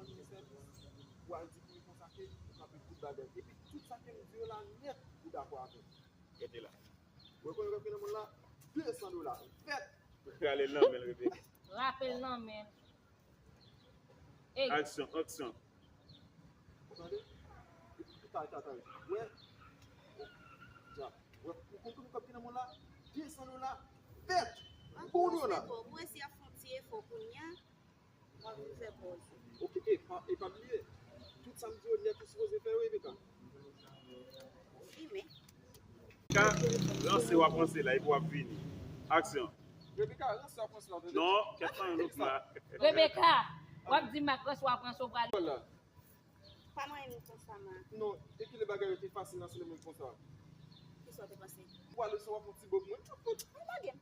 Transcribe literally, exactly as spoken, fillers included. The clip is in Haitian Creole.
Mande sèvis, ou al di pou li konsa ke ou kanpe tout bagay. Epi tout sa ke m di yo la nèt, ou dakò avè m. Rete la. Ou rekonèt w ap gen nan mond la, de san dola. Vèt! Rale l nan men l, Rebecca. Rape l nan men l. Ey. Aksyon, aksyon. Ou tande? Epi, ta, ta, ta, wè. Ja. Wè, ou konprann w ap gen nan mond la, de san dola. Vèt! Bon dola. Mwen si ap fè yon ti efò kounye a. Mwen vin fè pòz. Ok, e pa, e pa bliye. Tout sa m di yo nèt ou sipoze fè yo, Rebecca. Wi, men. Ka ranse w ap ranse la, epi w ap vini. Aksyon. Rebecca, ranse w ap ranse la, tande? Non, kèt fanm yon lòt la. Rebecca, w ap di Mak ranse w ap ranse w pral. Voilà. Pa manyen m konsa, Mak. Non, e ki lè bagay yo te fasil nan sou moun konsa? Kisa w te panse? Ou pral leson w ap yon ti bòk mwen. Ou lage m.